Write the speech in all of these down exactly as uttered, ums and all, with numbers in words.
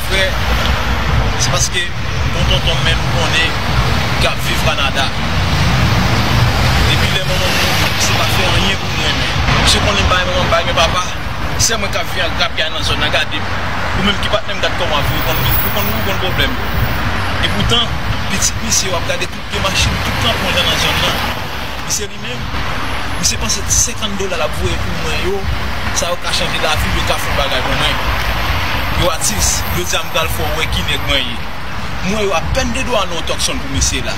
Frè, se paske yon tonton m menm konnen k ap viv Kanada. Depi lè manman m mouri, misye pa fè anyen pou mwen, men misye konnen m pa gen manman, m pa gen papa. Sè mwen k ap viv ak grapyay nan zòn nan, gade m. Ou menm ki patnè m, gad kòman w ap viv, ou konn, ou konn, ou konn pwoblèm. Epoutan, pitit misye, w ap gade tout vye machin, tout kanpon jan nan zòn nan. Misye li menm, misye panse ti senkant dola l ap voye pou mwen yo, sa yo ka chanje lavi m, yo ka fè yon bagay pou mwen. Yo atis, jodi a m pral fè w wè ki nèg mwen ye. M wè yo apèn de dwa nan yon Tucson pou misye la.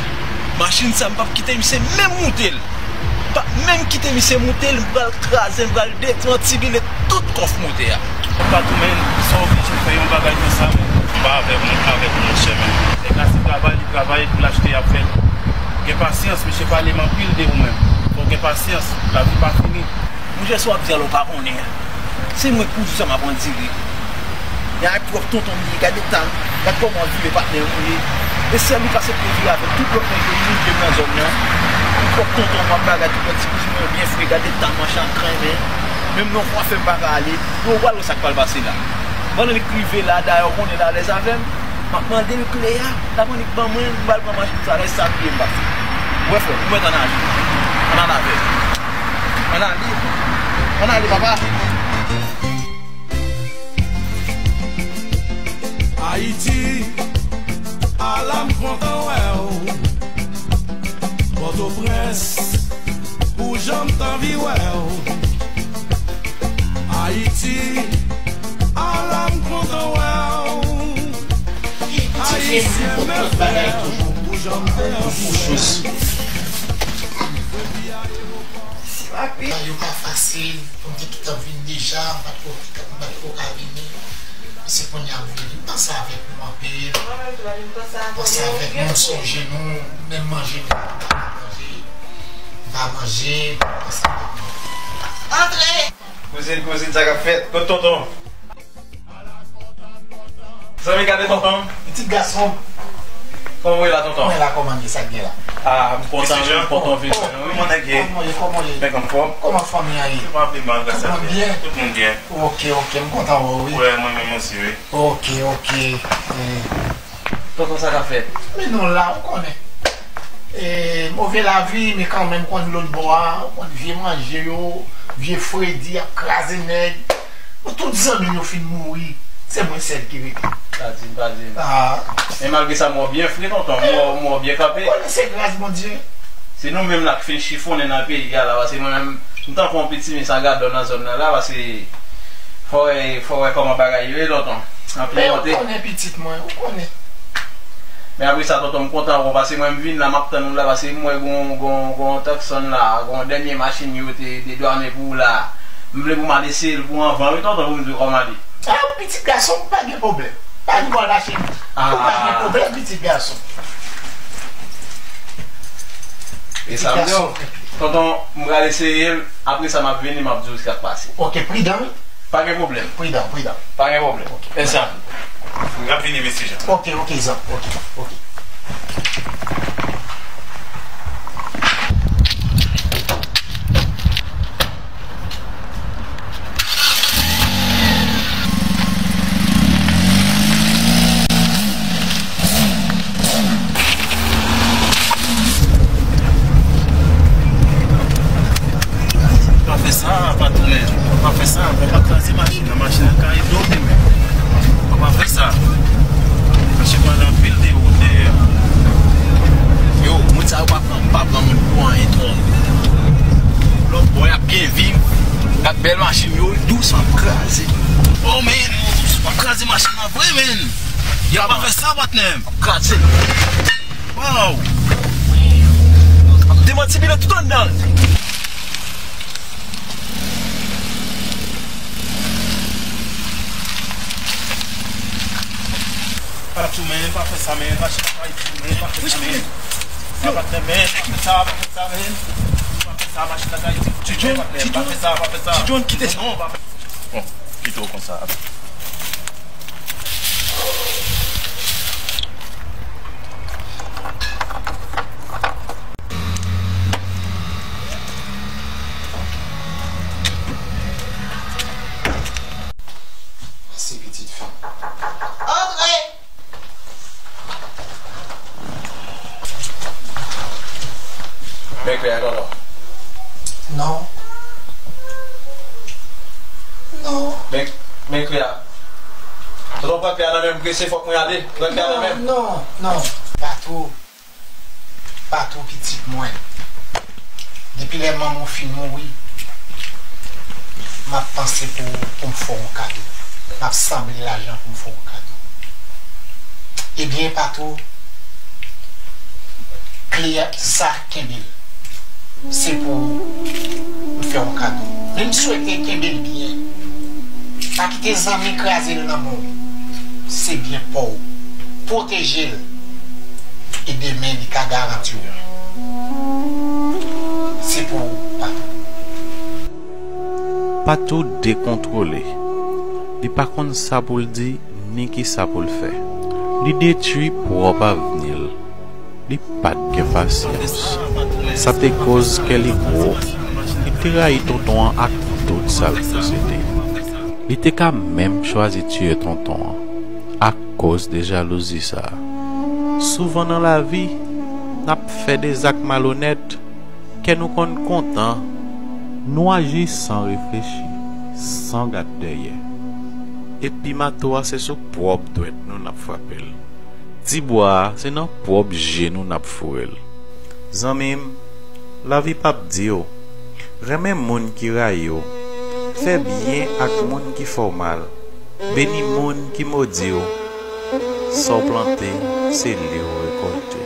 Machin sa, m p ap kite misye menm moute l. M p ap menm kite misye moute l, m pral kraze, m pral detwantibile tout kòf motè a. Ou pa tou, men, sa w oblije fè yon bagay konsa, men. M pa avèk ou, avèk ou, monchè, men. Nèg la se travay li travay pou l achte y ap fè l. Gen pasyans, misye pale m anpil de ou menm. Fò w gen pasyans, lavi pa fini. Monchè, sa w ap di a la, w pa konnen. Se mwen k pou di sa m ap andire. Gen ak twòp tonton m ye, gade tan, gad kòman w ap viv e patnè m ou ye. E sèl ou k aksepte viv avèk tout lòt nèg yo, moun ke m nan zòn nan. Twòp tonton m ap bagay, tout lòt ti kouzin mwen yo byen fre, gade tan machin ap trennen. Menm nan yon kwafè m pa ka ale. Yo, w al wè sa k pral pase la. Pandan li k rive la, dayè w konnen l alèz avè m. M ap mande l kle a, l ap annik ban mwen, m pral pran machin sa, lè sa bliye m pase. Wè frè, ou mèt ann ale. Ann ale avè l. Ann ale. Ann ale, papa. Ayiti, ala m kontan wè w. Pòtoprens, pou jan m t anvi wè w. Ayiti, ala m kontan wè w. Ayisyen, mèsi pou jan m te anvi wè w. Yo pa fasil, pou m te gentan vin deja, m pa t ko, m pa t ko ka vini. Se kounye a m vini. M panse avèk nou anpil. Mwen menm tou, m panse avèk nou. M panse avèk nou, m sonje nou, menm manje nou, m pa manje, m pa manje, m panse avèk nou. Antre! Kouzin, kouzin, sa k ap fèt? Kot tonton? Zanmi, gade tonton. Pitit gason. Kòman w ye la, tonton? Mwen la, kòman m ye, sa k gen la? Ah, m kontan, wi, m kontan vin wè nou, wi. Kòman nèg ye? Kòman w ye, kòman w ye? Nèg anfòm? Kòman fanmi an ye? Tout moun byen? Tout moun byen. Ok, ok, m kontan wè w, wi. Wè, mwen menm osi, wi. Ok, ok. Eh. Tonton, sa k ap fèt? Men nou la, ou konnen. Eh, move lavi, men kanmenm, ou konn lòt bò a, ou konn vye manje yo, vye fredi ap kraze nèg. Bon, tout zanmi m yo fin mouri, se mwen sèl ki rete. Pa di m, pa di m. Ah. Men malgre sa, mò byen fre, tonton, mò, mò byen kanpe. Konnen se gras Bondye. Se nou menm la k fin chifonnen nan peyi a la, paske mwen menm, m tankou yon piti mis an gadò nan zòn nan la, paske fò w wè, fò w wè kòman bagay yo ye, tonton. Anpil monte. Men ou konnen pitit mwen, ou konnen. Men apre sa, tonton, m kontan wè w, paske mwen m vin la, m ap tann ou la, paske m wè gon, gon, gon Tucson la, gon dènye machin yo te dedwannen pou ou la. M vle pou m al eseye l pou anvan, wi, tonton, pou m di w kòman l ye. Ah, pitit gason, pa gen pwoblèm. Pa gen pwoblèm, pa gen pwoblèm, pitit gason. E sa m di w, tonton, m pral eseye l, apre sa m ap vini, m ap di w sa k pase. Ok, pridan, wi. Pa gen pwoblèm. Pridan, pridan. Pa gen pwoblèm. Ok. Mèsi anpil. M ap vini, mesye Jan. Ok, ok, Zan. Ok, ok. Pa fè sa, patnè. Pa fè sa. Fò pa kraze machin nan. Machin nan ka ede w, men. Fò pa fè sa. Machin pran anpil de wout dèyè. Yo, moun sa yo pa pran, pa pran moun pou anyen twò. Lòt bò y ap gen vi, ak bèl machin yo, dous, m ap kraze. Oh, men, w ap kraze machin nan vre, men. Yo, pa fè sa, patnè. M ap kraze. Wow. M ap demantibile tout anndan. Pa tou, men, pa fè sa, men, pa fè sa, men, pa fè sa, men. Pa fè sa, pa fè sa, men. Pa fè sa, machin nan ka iti. Ti John, Ti John, pa fè sa, pa fè sa. Ti John, kite sa. Non, pa fè. Bon, kite w konsa. Mèsi, pitit fi. Tonton. Non. Non. Men, men kle a. Tonton, pran kle a nan men m prese, fòk mwen ale. Pran kle a nan men m. Non, non, non. Patou. Patou, pitit mwen. Depi lè manman w fin mouri, m ap panse pou, pou m fè w yon kado. M ap sanble lajan pou m fè w yon kado. Ebyen, Patou, kle sa, kenbe l. Se pou ou, m fè yon kado. Men m swete kenbe l byen. Pa kite zanmi kraze l nan men w. Se byen pa w. Pwoteje l. E demen, li ka garanti w. Se pou ou, Patou. Patou dekontwole. Li pa konn sa pou l di, ni kisa pou l fè. Li detwi pwòp avni l. Li pa t gen pasyans. Sa te koz kè li gwo. Li te rayi tonton an ak tout sa l posede. Li te ka menm chwazi tiye tonton an akoz de jalouzi sa a. Souvan nan lavi, n ap fè de zak malonèt, kè nou konn kontan. Nou aji san reflechi, san gad dèyè. Epi mato a se sou pwòp dwèt nou n ap frape l. Ti bwa a se nan pwòp je nou n ap foure l. Zanmi m, lavi p ap di w, renmen moun ki rayi w, fè byen ak moun ki fè w mal, beni moun ki modi w. Sa w plante, se li w rekòlte.